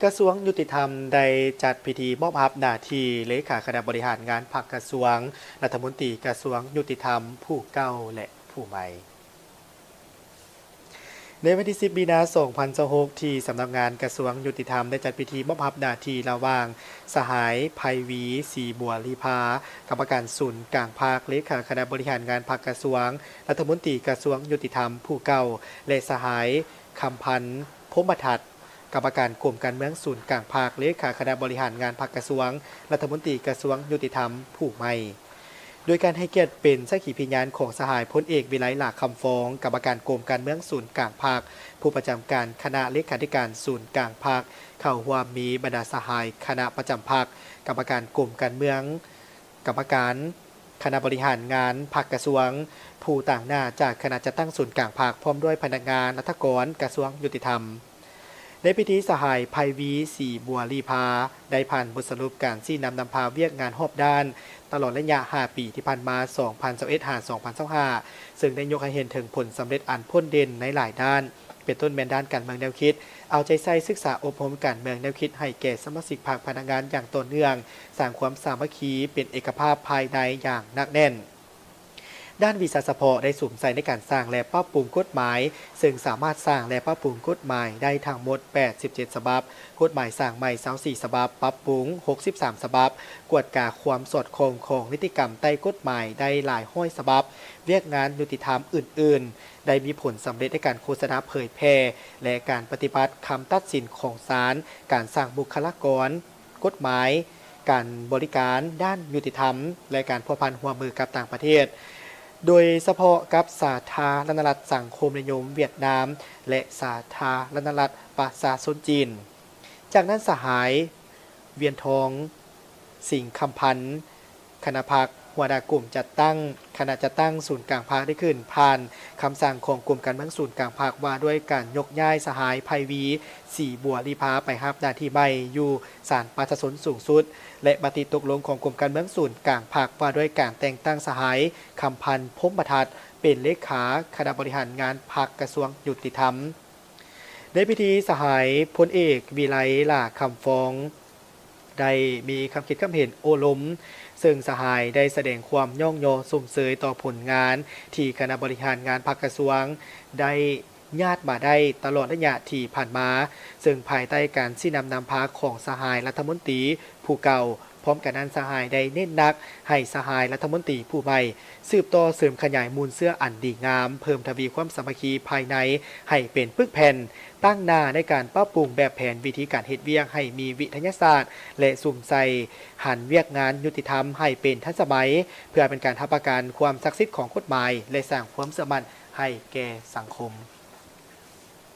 ກະຊວງຍຸຕິທຳໄດ້ຈັດພິທີມອບຮັບໜ້າທີ່ເລຂາຄະນະບໍລິຫານງານພັກກະຊວງ, ລັດຖະມົນຕີກະຊວງຍຸຕິທຳຜູ້ເກົ່າ ແລະ ຜູ້ໃໝ່. ໃນວັນທີສິບ ມີນາ ສອງພັນຊາວຫົກ ທີ່ສຳນັກງານກະຊວງຍຸຕິທຳໄດ້ຈັດພິທີມອບຮັບໜ້າທີ່ລະຫວ່າງສະຫາຍ ໄພວີ ສີບົວລີພາ ກຳມະການສູນກາງພັກ, ເລຂາຄະນະບໍລິຫານງານພັກກະຊວງ, ລັດຖະມົນຕີກະຊວງຍຸຕິທຳຜູ້ເກົ່າ ແລະ ສະຫາຍ ຄຳພັນ ພົມມະທັດ ກຳມະການກົມການເມືອງສູນກາງພັກ, ເລຂາຄະນະບໍລິຫານງານພັກກະຊວງ, ລັດຖະມົນຕີກະຊວງຍຸຕິທຳຜູ້ໃໝ່. ໂດຍການໃຫ້ກຽດເປັນສັກຂີພິຍານຂອງສະຫາຍພົນເອກ ວິໄລ ຫຼ້າຄຳຟອງ ກຳມະການກົມການເມືອງສູນກາງພັກ, ຜູ້ປະຈຳການຄະນະເລຂາທິການສູນກາງພັກ, ເຂົ້າຮ່ວມມີບັນດາສະຫາຍຄະນະປະຈຳພັກ, ກຳມະການກົມການເມືອງ, ກຳມະການຄະນະບໍລິຫານງານພັກກະຊວງ, ຜູ້ຕາງໜ້າຈາກຄະນະຈັດຕັ້ງສູນກາງພັກ ພ້ອມດ້ວຍພະນັກງານລັດຖະກອນກະຊວງຍຸຕິທຳ. ໃນພິທີ ສະຫາຍ ໄພວີ ສີບົວລີພາ ໄດ້ຜ່ານບົດສະຫຼຸບການຊີ້ນຳນຳພາວຽກງານຮອບດ້ານ ຕະຫຼອດໄລຍະຫ້າປີທີ່ຜ່ານມາ ສອງພັນຊາວເອັດ ຫາ ສອງພັນຊາວຫ້າ ເຊິ່ງໄດ້ຍົກໃຫ້ເຫັນເຖິງຜົນສຳເລັດອັນໂດດເດັ່ນໃນຫຼາຍດ້ານ, ເປັນຕົ້ນແມ່ນດ້ານການເມືອງແນວຄິດ, ເອົາໃຈໃສ່ສຶກສາອົບຮົມການເມືອງແນວຄິດໃຫ້ແກ່ສະມາຊິກພັກພະນັກງານຢ່າງຕໍ່ເນື່ອງ, ສ້າງຄວາມສາມັກຄີເປັນເອກະພາບພາຍໃນຢ່າງໜັກແໜ້ນ. ດ້ານວິຊາສະເພາະໄດ້ສຸມໃສ່ໃນການສ້າງ ແລະ ປັບປຸງກົດໝາຍ, ເຊິ່ງສາມາດສ້າງ ແລະ ປັບປຸງກົດໝາຍໄດ້ທັງໝົດ ແປດສິບເຈັດ ສະບັບ, ກົດໝາຍສ້າງໃໝ່ ຊາວສີ່ ສະບັບ, ປັບປຸງ ຫົກສິບສາມ ສະບັບ, ກວດກາຄວາມສອດຄ່ອງຂອງນິຕິກຳໃຕ້ກົດໝາຍໄດ້ຫຼາຍຮ້ອຍສະບັບ, ວຽກງານຍຸຕິທຳອື່ນໆ ໄດ້ມີຜົນສຳເລັດໃນການໂຄສະນາເຜີຍແຜ່ ແລະ ການປະຕິບັດຄຳຕັດສິນຂອງສານ, ການສ້າງບຸກຄະລາກອນ ກົດໝາຍ, ການບໍລິການດ້ານຍຸຕິທຳ ແລະ ການພົວພັນຮ່ວມມືກັບຕ່າງປະເທດ, ໂດຍສະເພາະກັບສາທາລະນະລັດສັງຄົມນິຍົມຫວຽດນາມ ແລະ ສາທາລະນະລັດປະຊາຊົນຈີນ. ຈາກນັ້ນ ສະຫາຍ ວຽນທອງ ສິງຄຳພັນ ຄະນະພັກ, ຫົວໜ້າກົມຈັດຕັ້ງ ຄະນະຈັດຕັ້ງສູນກາງພັກ ໄດ້ຂຶ້ນຜ່ານຄຳສັ່ງຂອງກົມການເມືອງສູນກາງພັກ ວ່າດ້ວຍການຍົກຍ້າຍສະຫາຍ ໄພວີ ສີບົວລີພາ ໄປຮັບໜ້າທີ່ໃໝ່ຢູ່ສານປະຊາຊົນສູງສຸດ ແລະ ມະຕິຕົກລົງຂອງກົມການເມືອງສູນກາງພັກ ວ່າດ້ວຍການແຕ່ງຕັ້ງສະຫາຍ ຄຳພັນ ພົມມະທັດ ເປັນເລຂາຄະນະບໍລິຫານງານພັກກະຊວງຍຸຕິທຳ. ໃນພິທີ ສະຫາຍພົນເອກ ວິໄລ ຫຼ້າຄຳຟອງ ໄດ້ມີຄຳຄິດຄຳເຫັນໂອ້ລົມ, ເຊິ່ງສະຫາຍໄດ້ສະແດງຄວາມຍ້ອງຍໍຊົມເຊີຍຕໍ່ຜົນງານທີ່ຄະນະບໍລິຫານງານພັກກະຊວງໄດ້ຍາດມາໄດ້ຕະຫຼອດໄລຍະທີ່ຜ່ານມາ, ເຊິ່ງພາຍໃຕ້ການຊີ້ນຳນຳພາຂອງສະຫາຍລັດຖະມົນຕີຜູ້ເກົ່າ, ພ້ອມກັນນັ້ນ ສະຫາຍໄດ້ເນັ້ນໜັກໃຫ້ສະຫາຍລັດຖະມົນຕີຜູ້ໃໝ່ ສືບຕໍ່ເສີມຂະຫຍາຍມູນເຊື້ອອັນດີງາມ, ເພີ່ມທະວີຄວາມສາມັກຄີພາຍໃນໃຫ້ເປັນປຶກແຜ່ນ, ຕັ້ງໜ້າໃນການປັບປຸງແບບແຜນວິທີການເຮັດວຽກໃຫ້ມີວິທະຍາສາດ ແລະ ສຸມໃສ່ຫັນວຽກງານຍຸຕິທຳໃຫ້ເປັນທັນສະໄໝ, ເພື່ອເປັນການຮັບປະກັນຄວາມສັກສິດຂອງກົດໝາຍ ແລະ ສ້າງຄວາມເຊື່ອໝັ້ນໃຫ້ແກ່ສັງຄົມ.